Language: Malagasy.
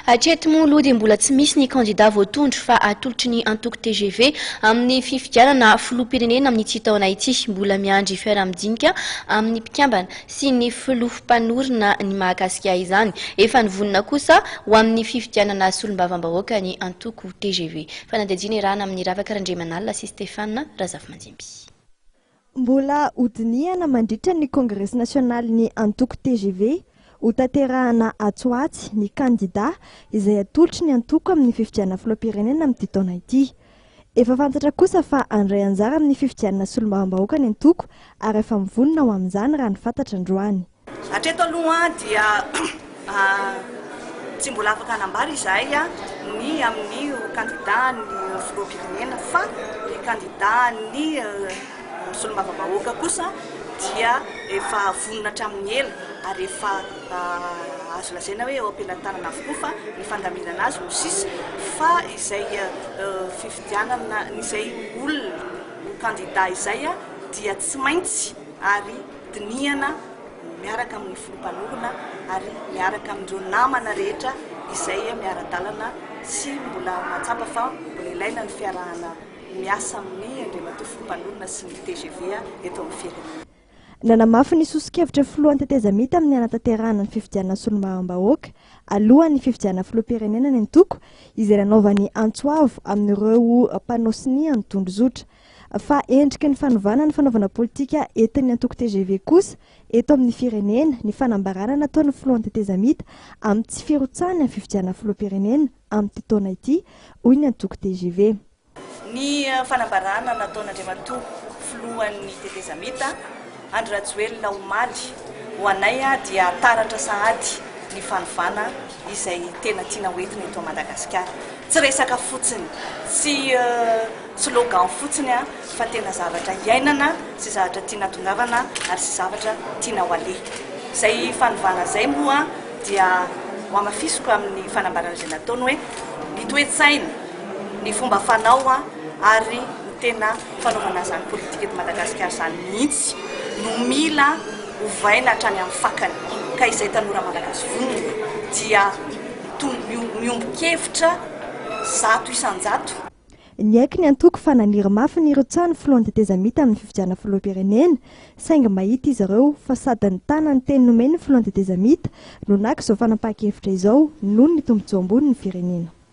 Hatreto moa aloha dia mbola tsy misy ny kandida voatondro fa atolotry ny antoko tgv amin'ny fifidianana filoham-pirenena amin'ity taona ity. Mbola miandry fiaraha-midinika amin'ny mpikambana sy ny filoha mpanorina ny mahakasika izany. Efa nivonona kosa ho amin'ny fifidianana solombavambahoaka ny antoko tgv. Fanadihadiana iarahana amin'i Ravaka Randriamanalina sy Stéphane Razafimandimby. Mbola hodinihana mandritra ny kongresy nasionalin'ny antoko tgv hotanterahana atsy ho atsy ny kandida izay hatolotry ny antoko amin'ny fifidianana filoham-pirenena amin'ity taona ity. Efa fantatra kosa fa handray anjara amin'ny fifidianana solombavambahoaka ny antoko ary efa mivonona ho amin'izany raha ny fantatra androany. Hatreto aloha dia tsy mbola afaka hanambara izahay ny amin'ny ho kandida ny filoham-pirenena fa ny kandida ny solombavambahoaka kosa dia efa vonona hatramin'ny ela ary efa azo lazaina hoe eo am-pelatanana avokoa fa ny fandaminana azy no sisa fa izay fifidianana izay olona ho kandida izay dia tsy maintsy ary dinihana miaraka amin'ny filoha mpanorina ary miaraka amin'ireo namana rehetra izay miara-dalana sy mbola mahatsapa fa mbola ilaina ny fiarahana miasa amin'ny Andriamatoa filoha mpanorina sy ny tgv eto amin'ny firenena. Nanamafy ny soso-kevitra filohan'ny tetezamita amin'ny hanatanterahana ny fifidianana solombavambahoaka alohan'ny fifidianana filoham-pirenena ny antoko izay nanaovany antso avo amin'ireo mpanao sonia ny tondrozotra. Fa endriky ny fanovana ny fanaovana politika entin'ny antoko tgv kosa eto amin'ny firenena ny fanambarana nataon'ny filohan'ny tetezamita amin'ny tsy firotsahany amin'ny fifidianana filoham-pirenena amin'ity taona ity, hoy ny antoko tgv. Ny fanambarana nataon'Andriamatoa filohan'ny tetezamita, Andry Rajoelina omaly, ho anay dia taratra sahady ny fanovana izay tena tiana hoentina eto Madagasikara. Tsy resaka fotsiny, tsy. Slogan fotsiny fa tena zavatra iainana sy zavatra tiana hatongavana ary sy zavatra tiana ho aleha. Izay fanovana izay moa dia ho hamafisiko amin'ny fanambarana izay nataony hoe ny toe-tsaina, ny fomba fanao ary ny tena fanaovana izany politika eto Madagasikara izany mihitsy no mila ovaina hatrany amin'ny fakany ka izay tanora malagasy vonona dia miombon-kevitra 100%. Niaiky ny antoko fa naniry mafy ny hirotsahan'ny filohan'ny tetezamita amin'ny fifidianana filoham-pirenena, saingy mahita izy ireo fa sady nitana ny teny nomeny ny filohan'ny tetezamita no naka izao fanapahan-kevitra izao noho ny tombontsoa ambony ny firenena.